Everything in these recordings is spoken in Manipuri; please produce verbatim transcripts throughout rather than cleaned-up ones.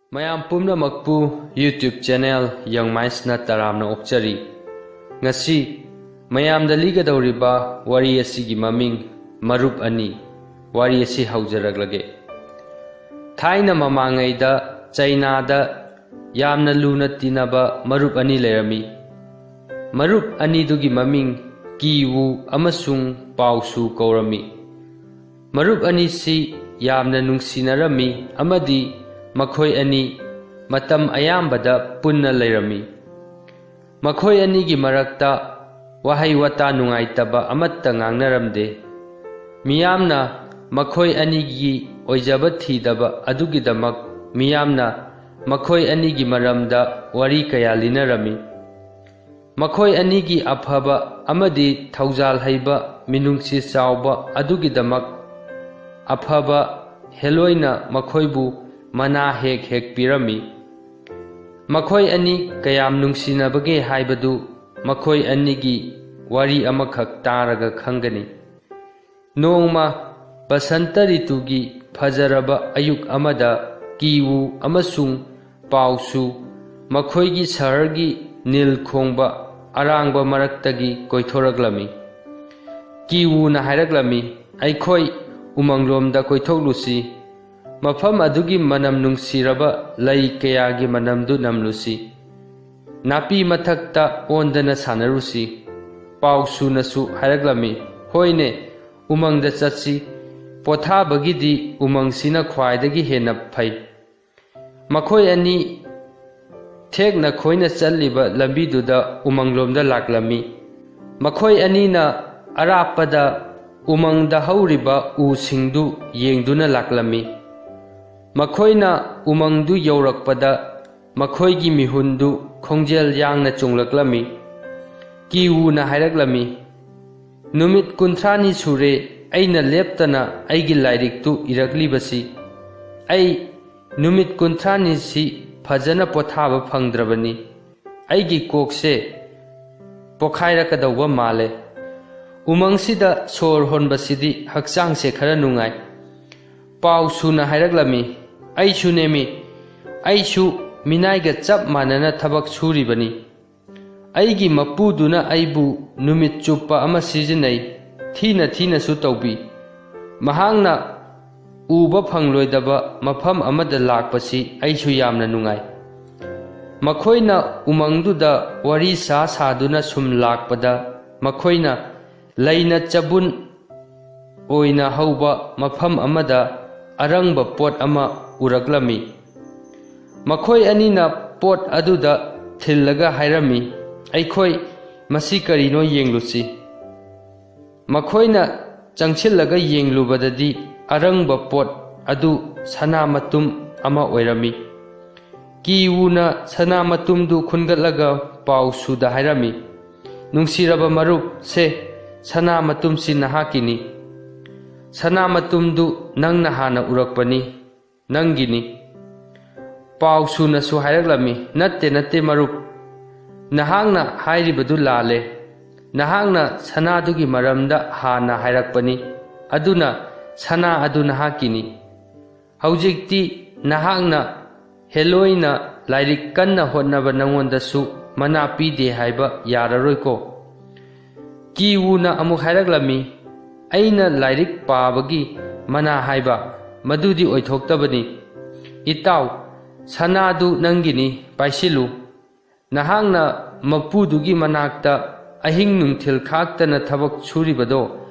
ꯃꯌꯥꯝ ꯄꯨꯝꯅꯃꯛꯄꯨ YouTube channel Young Mindsꯅ ꯇꯔꯥꯝꯅ ꯑꯣꯛꯆꯔꯤ꯫ ꯉꯁꯤ ꯃꯌꯥꯝꯗ ꯂꯤꯒꯗꯧꯔꯤꯕ ꯋꯥꯔꯤ ꯑꯁꯤꯒꯤ ꯃꯃꯤꯡ ꯃꯔꯨꯞ ꯑꯅꯤ꯫ ꯋꯥꯔꯤ ꯑꯁꯤ ꯍꯧꯖꯔꯛꯂꯒꯦ꯫ ꯊꯥꯏꯅ ꯃꯃꯥꯡꯉꯩꯗ ꯆꯩꯅꯥꯗ ꯌꯥꯝꯅ ꯂꯨꯅ ꯇꯤꯟꯅꯕ ꯃꯔꯨꯞ ꯑꯅꯤ ꯂꯩꯔꯝꯃꯤ꯫ ꯃꯔꯨꯞ ꯑꯅꯤꯗꯨꯒꯤ ꯃꯃꯤꯡ ꯀꯤꯋꯨ ꯑꯃꯁꯨꯡ ꯄꯥꯎꯁꯨ ꯀꯧꯔꯝꯃꯤ꯫ ꯃꯔꯨꯞ ꯑꯅꯤꯁꯤ ꯌꯥꯝꯅ ꯅꯨꯡꯁꯤꯅꯔꯝꯃꯤ ꯑꯃꯗꯤ ꯃꯈꯣꯏ ꯑꯅꯤ ꯃꯇꯝ ꯑꯌꯥꯝꯕꯗ ꯄꯨꯟꯅ ꯂꯩꯔꯝꯃꯤ꯫ ꯃꯈꯣꯏ ꯑꯅꯤꯒꯤ ꯃꯔꯛꯇ ꯋꯥꯍꯩ ꯋꯥꯇꯥ ꯅꯨꯡꯉꯥꯏꯇꯕ ꯑꯃꯠꯇ ꯉꯥꯡꯅꯔꯝꯗꯦ꯫ ꯃꯤꯌꯥꯝꯅ ꯃꯈꯣꯏ ꯑꯅꯤꯒꯤ ꯑꯣꯏꯖꯕ ꯊꯤꯗꯕ ꯑꯗꯨꯒꯤꯗꯃꯛ ꯃꯤꯌꯥꯝꯅ ꯃꯈꯣꯏ ꯑꯅꯤꯒꯤ ꯃꯔꯝꯗ ꯋꯥꯔꯤ ꯀꯌꯥ ꯂꯤꯅꯔꯝꯃꯤ꯫ ꯃꯈꯣꯏ ꯑꯅꯤꯒꯤ ꯑꯐꯕ ꯑꯃꯗꯤ ꯊꯧꯖꯥꯜ ꯍꯩꯕ, ꯃꯤꯅꯨꯡꯁꯤ ꯆꯥꯎꯕ ꯑꯗꯨꯒꯤꯗꯃꯛ ꯑꯐꯕ ꯍꯦꯂꯣꯏꯅ ꯃꯈꯣꯏꯕꯨ ꯃꯅꯥ ꯍꯦꯛ ꯍꯦꯛ ꯄꯤꯔꯝꯃꯤ꯫ ꯃꯈꯣꯏ ꯑꯅꯤ ꯀꯌꯥꯝ ꯅꯨꯡꯁꯤꯅꯕꯒꯦ ꯍꯥꯏꯕꯗꯨ ꯃꯈꯣꯏ ꯑꯅꯤꯒꯤ ꯋꯥꯔꯤ ꯑꯃꯈꯛ ꯇꯥꯔꯒ ꯈꯪꯒꯅꯤ꯫ ꯅꯣꯡꯃ ꯕꯁꯟꯇ ꯔꯤꯇꯨꯒꯤ ꯐꯖꯔꯕ ꯑꯌꯨꯛ ꯑꯃꯗ ꯀꯤꯋꯨ ꯑꯃꯁꯨꯡ ꯄꯥꯎꯁꯨ ꯃꯈꯣꯏꯒꯤ ꯁꯍꯔꯒꯤ ꯅꯤꯜ ꯈꯣꯡꯕ ꯑꯔꯥꯡꯕ ꯃꯔꯛꯇꯒꯤ ꯀꯣꯏꯊꯣꯔꯛꯂꯝꯃꯤ꯫ ꯀꯤꯋꯨꯅ ꯍꯥꯏꯔꯛꯂꯝꯃꯤ, "ꯑꯩꯈꯣꯏ ꯎꯃꯪꯂꯣꯝꯗ ꯀꯣꯏꯊꯣꯛꯂꯨꯁꯤ꯫ ꯃꯐꯝ ꯑꯗꯨꯒꯤ ꯃꯅꯝ ꯅꯨꯡꯁꯤꯔꯕ ꯂꯩ ꯀꯌꯥꯒꯤ ꯃꯅꯝꯗꯨ ꯅꯝꯂꯨꯁꯤ꯫ ꯅꯥꯄꯤ ꯃꯊꯛꯇ ꯑꯣꯟꯗꯅ ꯁꯥꯟꯅꯔꯨꯁꯤ꯫" ꯄꯥꯎꯁꯨꯅꯁꯨ ꯍꯥꯏꯔꯛꯂꯝꯃꯤ, "ꯍꯣꯏꯅꯦ, ꯎꯃꯪꯗ ꯆꯠꯁꯤ꯫ ꯄꯣꯊꯥꯕꯒꯤꯗꯤ ꯎꯃꯪꯁꯤꯅ ꯈ꯭ꯋꯥꯏꯗꯒꯤ ꯍꯦꯟꯅ ꯐꯩ꯫" ꯃꯈꯣꯏ ꯑꯅꯤ ꯊꯦꯛꯅ ꯈꯣꯏꯅ ꯆꯠꯂꯤꯕ ꯂꯝꯕꯤꯗꯨꯗ ꯎꯃꯪꯂꯣꯝꯗ ꯂꯥꯛꯂꯝꯃꯤ꯫ ꯃꯈꯣꯏ ꯑꯅꯤꯅ ꯑꯔꯥꯞꯄꯗ ꯎꯃꯪꯗ ꯍꯧꯔꯤꯕ ꯎꯁꯤꯡꯗꯨ ꯌꯦꯡꯗꯨꯅ ꯂꯥꯛꯂꯝꯃꯤ꯫ ꯃꯈꯣꯏꯅ ꯎꯃꯪꯗꯨ ꯌꯧꯔꯛꯄꯗ ꯃꯈꯣꯏꯒꯤ ꯃꯤꯍꯨꯟꯗꯨ ꯈꯣꯡꯖꯦꯜ ꯌꯥꯡꯅ ꯆꯣꯡꯂꯛꯂꯝꯃꯤ꯫ ꯀꯤꯋꯨꯅ ꯍꯥꯏꯔꯛꯂꯝꯃꯤ, "ꯅꯨꯃꯤꯠ ꯀꯨꯟꯊ꯭ꯔꯥꯅꯤ ꯁꯨꯔꯦ ꯑꯩꯅ ꯂꯦꯞꯇꯅ ꯑꯩꯒꯤ ꯂꯥꯏꯔꯤꯛꯇꯨ ꯏꯔꯛꯂꯤꯕꯁꯤ꯫ ꯑꯩ ꯅꯨꯃꯤꯠ ꯀꯨꯟꯊ꯭ꯔꯥꯅꯤꯁꯤ ꯐꯖꯅ ꯄꯣꯊꯥꯕ ꯐꯪꯗ꯭ꯔꯕꯅꯤ꯫ ꯑꯩꯒꯤ ꯀꯣꯛꯁꯦ ꯄꯣꯈꯥꯏꯔꯛꯀꯗꯧꯕ ꯃꯥꯜꯂꯦ꯫ ꯎꯃꯪꯁꯤꯗ ꯁꯣꯔ ꯍꯣꯟꯕꯁꯤꯗꯤ ꯍꯛꯆꯥꯡꯁꯦ ꯈꯔ ꯅꯨꯡꯉꯥꯏ꯫" ꯄꯥꯎꯁꯨꯅ ꯍꯥꯏꯔꯛꯂꯝꯃꯤ, "ꯑꯩꯁꯨ ꯅꯦꯝꯃꯤ꯫ ꯑꯩꯁꯨ ꯃꯤꯅꯥꯏꯒ ꯆꯞ ꯃꯥꯟꯅꯅ ꯊꯕꯛ ꯁꯨꯔꯤꯕꯅꯤ꯫ ꯑꯩꯒꯤ ꯃꯄꯨꯗꯨꯅ ꯑꯩꯕꯨ ꯅꯨꯃꯤꯠ ꯆꯨꯞꯄ ꯑꯃ ꯁꯤꯖꯤꯟꯅꯩ, ꯊꯤꯅ ꯊꯤꯅꯁꯨ ꯇꯧꯕꯤ꯫ ꯃꯍꯥꯛꯅ ꯎꯕ ꯐꯪꯂꯣꯏꯗꯕ ꯃꯐꯝ ꯑꯃꯗ ꯂꯥꯛꯄꯁꯤ ꯑꯩꯁꯨ ꯌꯥꯝꯅ ꯅꯨꯡꯉꯥꯏ꯫ ꯃꯈꯣꯏꯅ ꯎꯃꯪꯗꯨꯗ ꯋꯥꯔꯤ ꯁꯥ ꯁꯥꯗꯨꯅ ꯁꯨꯝ ꯂꯥꯛꯄꯗ, ꯃꯈꯣꯏꯅ ꯂꯩꯅ ꯆꯕꯨꯟ ꯑꯣꯏꯅ ꯍꯧꯕ ꯃꯐꯝ ꯑꯃꯗ ꯑꯔꯪꯕ ꯄꯣꯠ ꯑꯃ ꯎꯔꯛꯂꯝꯃꯤ꯫ ꯃꯈꯣꯏ ꯑꯅꯤꯅ ꯄꯣꯠ ꯑꯗꯨꯗ ꯊꯤꯜꯂꯒ ꯍꯥꯏꯔꯝꯃꯤ, "ꯑꯩꯈꯣꯏ ꯃꯁꯤ ꯀꯔꯤꯅꯣ ꯌꯦꯡꯂꯨꯁꯤ"꯫ ꯃꯈꯣꯏꯅ ꯆꯪꯁꯤꯜꯂꯒ ꯌꯦꯡꯂꯨꯕꯗꯗꯤ, ꯑꯔꯪꯕ ꯄꯣꯠ ꯑꯗꯨ ꯁꯅꯥ ꯃꯇꯨꯝ ꯑꯃ ꯑꯣꯏꯔꯝꯃꯤ꯫ ꯀꯤꯋꯨꯅ ꯁꯅꯥ ꯃꯇꯨꯝꯗꯨ ꯈꯨꯟꯒꯠꯂꯒ ꯄꯥꯎꯁꯨꯗ ꯍꯥꯏꯔꯝꯃꯤ, "ꯅꯨꯡꯁꯤꯔꯕ ꯃꯔꯨꯞ, ꯁꯦ, ꯁꯅꯥ ꯃꯇꯨꯝꯁꯤ ꯅꯍꯥꯛꯀꯤꯅꯤ꯫ ꯁꯅꯥ ꯃꯇꯨꯝꯗꯨ ꯅꯪꯅ ꯍꯥꯟꯅ ꯎꯔꯛꯄꯅꯤ, ꯅꯪꯒꯤꯅꯤ"꯫ ꯄꯥꯎꯁꯨꯅꯁꯨ ꯍꯥꯏꯔꯛꯂꯝꯃꯤ, "ꯅꯠꯇꯦ, ꯅꯠꯇꯦ ꯃꯔꯨꯞ, ꯅꯍꯥꯛꯅ ꯍꯥꯏꯔꯤꯕꯗꯨ ꯂꯥꯜꯂꯦ꯫ ꯅꯍꯥꯛꯅ ꯁꯅꯥꯗꯨꯒꯤ ꯃꯔꯝꯗ ꯍꯥꯟꯅ ꯍꯥꯏꯔꯛꯄꯅꯤ, ꯑꯗꯨꯅ ꯁꯅꯥ ꯑꯗꯨ ꯅꯍꯥꯛꯀꯤꯅꯤ꯫ ꯍꯧꯖꯤꯛꯇꯤ ꯅꯍꯥꯛꯅ ꯍꯦꯂꯣꯏꯅ ꯂꯥꯏꯔꯤꯛ ꯀꯟꯅ ꯍꯣꯠꯅꯕ ꯅꯉꯣꯟꯗꯁꯨ ꯃꯅꯥ ꯄꯤꯗꯦ ꯍꯥꯏꯕ ꯌꯥꯔꯔꯣꯏꯀꯣ"꯫ ꯀꯤꯋꯨꯅ ꯑꯃꯨꯛ ꯍꯥꯏꯔꯛꯂꯝꯃꯤ, "ꯑꯩꯅ ꯂꯥꯏꯔꯤꯛ ꯄꯥꯕꯒꯤ ꯃꯅꯥ ꯍꯥꯏꯕ, ꯃꯗꯨꯗꯤ ꯑꯣꯏꯊꯣꯛꯇꯕꯅꯤ꯫ ꯏꯇꯥꯎ, ꯁꯅꯥꯗꯨ ꯅꯪꯒꯤꯅꯤ, ꯄꯥꯏꯁꯤꯜꯂꯨ꯫ ꯅꯍꯥꯛꯅ ꯃꯄꯨꯗꯨꯒꯤ ꯃꯅꯥꯛꯇ ꯑꯍꯤꯡ ꯅꯨꯡꯊꯤꯜ ꯈꯥꯛꯇꯅ ꯊꯕꯛ ꯁꯨꯔꯤꯕꯗꯣ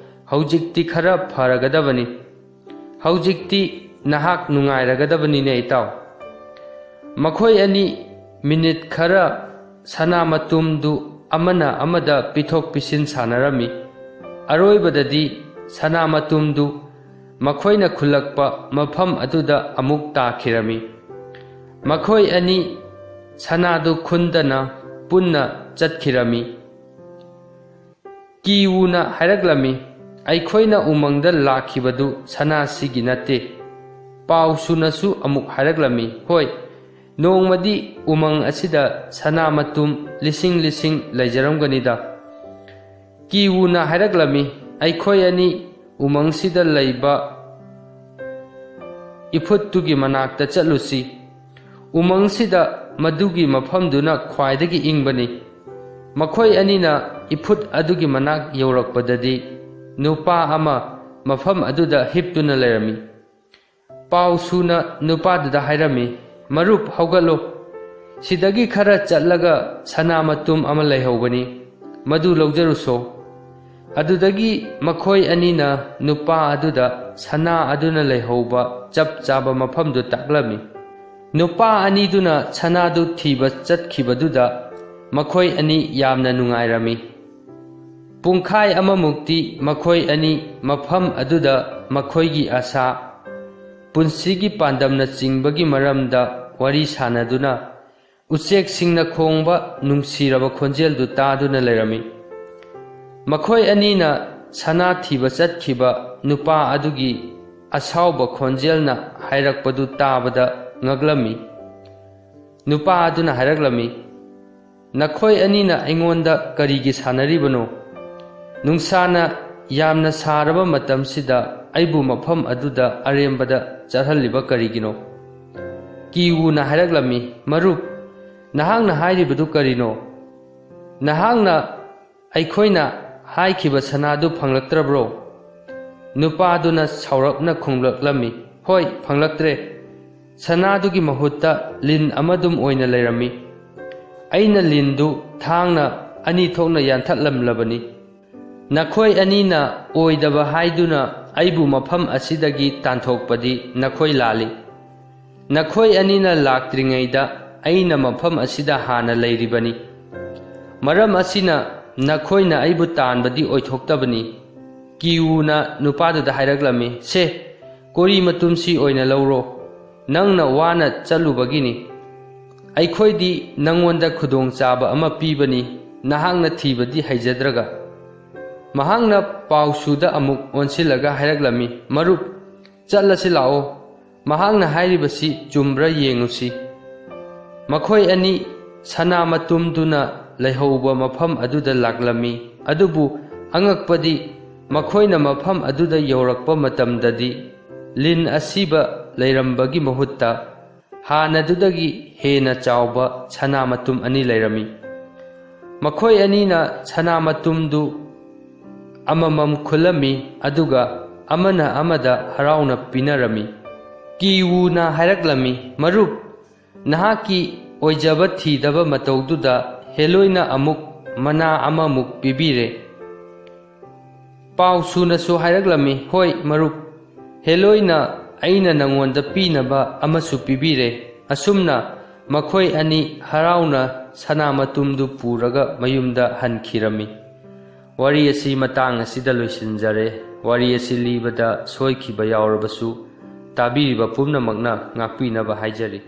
ꯍꯧꯖꯤꯛꯇꯤ ꯈꯔ ꯐꯔꯒꯗꯕꯅꯤ꯫ ꯍꯧꯖꯤꯛꯇꯤ ꯅꯍꯥꯛ ꯅꯨꯡꯉꯥꯏꯔꯒꯗꯕꯅꯤꯅꯦ, ꯏꯇꯥꯎ"꯫ ꯃꯈꯣꯏ ꯑꯅꯤ ꯃꯤꯅꯤꯠ ꯈꯔ ꯁꯅꯥ ꯃꯇꯨꯝꯗꯨ ꯑꯃꯅ ꯑꯃꯗ ꯄꯤꯊꯣꯛ ꯄꯤꯁꯤꯟ ꯁꯥꯟꯅꯔꯝꯃꯤ꯫ ꯑꯔꯣꯏꯕꯗꯗꯤ ꯁꯅꯥ ꯃꯇꯨꯝꯗꯨ ꯃꯈꯣꯏꯅ ꯈꯨꯜꯂꯛꯄ ꯃꯐꯝ ꯑꯗꯨꯗ ꯑꯃꯨꯛ ꯇꯥꯈꯤꯔꯝꯃꯤ꯫ ꯃꯈꯣꯏ ꯑꯅꯤ ꯁꯅꯥꯗꯨ ꯈꯨꯟꯗꯅ ꯄꯨꯟꯅ ꯆꯠꯈꯤꯔꯝꯃꯤ꯫ ꯀꯤꯋꯨꯅ ꯍꯥꯏꯔꯛꯂꯝꯃꯤ, "ꯑꯩꯈꯣꯏꯅ ꯎꯃꯪꯗ ꯂꯥꯛꯈꯤꯕꯗꯨ ꯁꯅꯥꯁꯤꯒꯤ ꯅꯠꯇꯦ"꯫ ꯄꯥꯎꯁꯨꯅꯁꯨ ꯑꯃꯨꯛ ꯍꯥꯏꯔꯛꯂꯝꯃꯤ, "ꯍꯣꯏ, ꯅꯣꯡꯃꯗꯤ ꯎꯃꯪ ꯑꯁꯤꯗ ꯁꯅꯥ ꯃꯇꯨꯝ ꯂꯤꯁꯤꯡ ꯂꯤꯁꯤꯡ ꯂꯩꯖꯔꯝꯒꯅꯤꯗ"꯫ ꯀꯤꯋꯨꯅ ꯍꯥꯏꯔꯛꯂꯝꯃꯤ, "ꯑꯩꯈꯣꯏ ꯑꯅꯤ ꯎꯃꯪꯁꯤꯗ ꯂꯩꯕ ꯏꯐꯨꯠꯇꯨꯒꯤ ꯃꯅꯥꯛꯇ ꯆꯠꯂꯨꯁꯤ꯫ ꯎꯃꯪꯁꯤꯗ ꯃꯗꯨꯒꯤ ꯃꯐꯝꯗꯨꯅ ꯈ꯭ꯋꯥꯏꯗꯒꯤ ꯏꯪꯕꯅꯤ꯫ ꯃꯈꯣꯏ ꯑꯅꯤꯅ ꯏꯐꯨꯠ ꯑꯗꯨꯒꯤ ꯃꯅꯥꯛ ꯌꯧꯔꯛꯄꯗꯗꯤ, ꯅꯨꯄꯥ ꯑꯃ ꯃꯐꯝ ꯑꯗꯨꯗ ꯍꯤꯞꯇꯨꯅ ꯂꯩꯔꯝꯃꯤ꯫ ꯄꯥꯎ ꯁꯨꯅ ꯅꯨꯄꯥꯗꯨꯗ ꯍꯥꯏꯔꯝꯃꯤ, "ꯃꯔꯨꯞ, ꯍꯧꯒꯠꯂꯣ꯫ ꯁꯤꯗꯒꯤ ꯈꯔ ꯆꯠꯂꯒ ꯁꯅꯥ ꯃꯇꯨꯝ ꯑꯃ ꯂꯩꯍꯧꯕꯅꯤ, ꯃꯗꯨ ꯂꯧꯖꯔꯨꯁꯣ꯫" ꯑꯗꯨꯗꯒꯤ ꯃꯈꯣꯏ ꯑꯅꯤꯅ ꯅꯨꯄꯥ ꯑꯗꯨꯗ ꯁꯅꯥ ꯑꯗꯨꯅ ꯂꯩꯍꯧꯕ ꯆꯞ ꯆꯥꯕ ꯃꯐꯝꯗꯨ ꯇꯥꯛꯂꯝꯃꯤ꯫ ꯅꯨꯄꯥ ꯑꯅꯤꯗꯨꯅ ꯁꯅꯥꯗꯨ ꯊꯤꯕ ꯆꯠꯈꯤꯕꯗꯨꯗ ꯃꯈꯣꯏ ꯑꯅꯤ ꯌꯥꯝꯅ ꯅꯨꯡꯉꯥꯏꯔꯝꯃꯤ꯫ ꯄꯨꯡꯈꯥꯏ ꯑꯃꯃꯨꯛꯇꯤ ꯃꯈꯣꯏ ꯑꯅꯤ ꯃꯐꯝ ꯑꯗꯨꯗ ꯃꯈꯣꯏꯒꯤ ꯑꯁꯥ, ꯄꯨꯟꯁꯤꯒꯤ ꯄꯥꯟꯗꯝꯅꯆꯤꯡꯕꯒꯤ ꯃꯔꯝꯗ ꯋꯥꯔꯤ ꯁꯥꯅꯗꯨꯅ, ꯎꯆꯦꯛꯁꯤꯡꯅ ꯈꯣꯡꯕ ꯅꯨꯡꯁꯤꯔꯕ ꯈꯣꯟꯖꯦꯜꯗꯨ ꯇꯥꯗꯨꯅ ꯂꯩꯔꯝꯃꯤ꯫ ꯃꯈꯣꯏ ꯑꯅꯤꯅ ꯁꯅꯥ ꯊꯤꯕ ꯆꯠꯈꯤꯕ ꯅꯨꯄꯥ ꯑꯗꯨꯒꯤ ꯑꯁꯥꯎꯕ ꯈꯣꯟꯖꯦꯜꯅ ꯍꯥꯏꯔꯛꯄꯗꯨ ꯇꯥꯕꯗ ꯉꯛꯂꯝꯃꯤ꯫ ꯅꯨꯄꯥ ꯑꯗꯨꯅ ꯍꯥꯏꯔꯛꯂꯝꯃꯤ, "ꯅꯈꯣꯏ ꯑꯅꯤꯅ ꯑꯩꯉꯣꯟꯗ ꯀꯔꯤꯒꯤ ꯁꯥꯟꯅꯔꯤꯕꯅꯣ? ꯅꯨꯡꯁꯥꯅ ꯌꯥꯝꯅ ꯁꯥꯔꯕ ꯃꯇꯝꯁꯤꯗ ꯑꯩꯕꯨ ꯃꯐꯝ ꯑꯗꯨꯗ ꯑꯔꯦꯝꯕꯗ ꯆꯠꯍꯜꯂꯤꯕ ꯀꯔꯤꯒꯤꯅꯣ?" ꯀꯤꯋꯨꯅ ꯍꯥꯏꯔꯛꯂꯝꯃꯤ, "ꯃꯔꯨꯞ, ꯅꯍꯥꯛꯅ ꯍꯥꯏꯔꯤꯕꯗꯨ ꯀꯔꯤꯅꯣ? ꯅꯍꯥꯛꯅ ꯑꯩꯈꯣꯏꯅ ꯍꯥꯏꯈꯤꯕ ꯁꯅꯥꯗꯨ ꯐꯪꯂꯛꯇ꯭ꯔꯕ꯭ꯔꯣ?" ꯅꯨꯄꯥꯗꯨꯅ ꯁꯥꯎꯔꯞꯅ ꯈꯨꯝꯂꯛꯂꯝꯃꯤ, "ꯍꯣꯏ, ꯐꯪꯂꯛꯇ꯭ꯔꯦ꯫ ꯁꯅꯥꯗꯨꯒꯤ ꯃꯍꯨꯠꯇ ꯂꯤꯟ ꯑꯃꯗꯨꯝ ꯑꯣꯏꯅ ꯂꯩꯔꯝꯃꯤ꯫ ꯑꯩꯅ ꯂꯤꯟꯗꯨ ꯊꯥꯡꯅ ꯑꯅꯤ ꯊꯣꯛꯅ ꯌꯥꯟꯊꯠꯂꯝꯂꯕꯅꯤ꯫ ꯅꯈꯣꯏ ꯑꯅꯤꯅ ꯑꯣꯏꯗꯕ ꯍꯥꯏꯗꯨꯅ ꯑꯩꯕꯨ ꯃꯐꯝ ꯑꯁꯤꯗꯒꯤ ꯇꯥꯟꯊꯣꯛꯄꯗꯤ ꯅꯈꯣꯏ ꯂꯥꯜꯂꯤ꯫ ꯅꯈꯣꯏ ꯑꯅꯤꯅ ꯂꯥꯛꯇ꯭ꯔꯤꯉꯩꯗ ꯑꯩꯅ ꯃꯐꯝ ꯑꯁꯤꯗ ꯍꯥꯟꯅ ꯂꯩꯔꯤꯕꯅꯤ꯫ ꯃꯔꯝ ꯑꯁꯤꯅ ꯅꯈꯣꯏꯅ ꯑꯩꯕꯨ ꯇꯥꯟꯕꯗꯤ ꯑꯣꯏꯊꯣꯛꯇꯕꯅꯤ꯫" ꯀꯤꯋꯨꯅ ꯅꯨꯄꯥꯗꯨꯗ ꯍꯥꯏꯔꯛꯂꯝꯃꯤ, "ꯁꯦ, ꯀꯣꯔꯤ ꯃꯇꯨꯝꯁꯤ ꯑꯣꯏꯅ ꯂꯧꯔꯣ꯫ ꯅꯪꯅ ꯋꯥꯅ ꯆꯠꯂꯨꯕꯒꯤꯅꯤ꯫ ꯑꯩꯈꯣꯏꯗꯤ ꯅꯪꯉꯣꯟꯗ ꯈꯨꯗꯣꯡꯆꯥꯕ ꯑꯃ ꯄꯤꯕꯅꯤ, ꯅꯍꯥꯛꯅ ꯊꯤꯕꯗꯤ ꯍꯩꯖꯗ꯭ꯔꯒ꯫" ꯃꯍꯥꯛꯅ ꯄꯥꯎꯁꯨꯗ ꯑꯃꯨꯛ ꯑꯣꯟꯁꯤꯜꯂꯒ ꯍꯥꯏꯔꯛꯂꯝꯃꯤ, "ꯃꯔꯨꯞ, ꯆꯠꯂꯁꯤ ꯂꯥꯛꯑꯣ꯫ ꯃꯍꯥꯛꯅ ꯍꯥꯏꯔꯤꯕꯁꯤ ꯆꯨꯝꯕ꯭ꯔꯥ ꯌꯦꯡꯉꯨꯁꯤ꯫" ꯃꯈꯣꯏ ꯑꯅꯤ ꯁꯅꯥ ꯃꯇꯨꯝꯗꯨꯅ ꯂꯩꯍꯧꯕ ꯃꯐꯝ ꯑꯗꯨꯗ ꯂꯥꯛꯂꯝꯃꯤ꯫ ꯑꯗꯨꯕꯨ ꯑꯉꯛꯄꯗꯤ, ꯃꯈꯣꯏꯅ ꯃꯐꯝ ꯑꯗꯨꯗ ꯌꯧꯔꯛꯄ ꯃꯇꯝꯗꯗꯤ ꯂꯤꯟ ꯑꯁꯤꯕ ꯂꯩꯔꯝꯕꯒꯤ ꯃꯍꯨꯠꯇ ꯍꯥꯟꯅꯗꯨꯗꯒꯤ ꯍꯦꯟꯅ ꯆꯥꯎꯕ ꯁꯅꯥ ꯃꯇꯨꯝ ꯑꯅꯤ ꯂꯩꯔꯝꯃꯤ꯫ ꯃꯈꯣꯏ ꯑꯅꯤꯅ ꯁꯅꯥ ꯃꯇꯨꯝꯗꯨ ꯑꯃꯃꯝ ꯈꯨꯜꯂꯝꯃꯤ, ꯑꯗꯨꯒ ꯑꯃꯅ ꯑꯃꯗ ꯍꯔꯥꯎꯅ ꯄꯤꯅꯔꯝꯃꯤ꯫ ꯀꯤꯋꯨꯅ ꯍꯥꯏꯔꯛꯂꯝꯃꯤ, "ꯃꯔꯨꯞ, ꯅꯍꯥꯛꯀꯤ ꯑꯣꯏꯖꯕ ꯊꯤꯗꯕ ꯃꯇꯧꯗꯨꯗ ꯍꯦꯂꯣꯏꯅ ꯑꯃꯨꯛ ꯃꯅꯥ ꯑꯃꯃꯨꯛ ꯄꯤꯕꯤꯔꯦ꯫" ꯄꯥꯎ ꯁꯨꯅꯁꯨ ꯍꯥꯏꯔꯛꯂꯝꯃꯤ, "ꯍꯣꯏ ꯃꯔꯨꯞ, ꯍꯦꯂꯣꯏꯅ ꯑꯩꯅ ꯅꯉꯣꯟꯗ ꯄꯤꯅꯕ ꯑꯃꯁꯨ ꯄꯤꯕꯤꯔꯦ꯫" ꯑꯁꯨꯝꯅ ꯃꯈꯣꯏ ꯑꯅꯤ ꯍꯔꯥꯎꯅ ꯁꯅꯥ ꯃꯇꯨꯝꯗꯨ ꯄꯨꯔꯒ ꯃꯌꯨꯝꯗ ꯍꯟꯈꯤꯔꯝꯃꯤ꯫ ꯋꯥꯔꯤ ꯑꯁꯤ ꯃꯇꯥꯡ ꯑꯁꯤꯗ ꯂꯣꯏꯁꯤꯟꯖꯔꯦ꯫ ꯋꯥꯔꯤ ꯑꯁꯤ ꯂꯤꯕꯗ ꯁꯣꯏꯈꯤꯕ ꯌꯥꯎꯔꯕꯁꯨ ꯇꯥꯕꯤꯔꯤꯕ ꯄꯨꯝꯅꯃꯛꯅ ꯉꯥꯛꯄꯤꯅꯕ ꯍꯥꯏꯖꯔꯤ꯫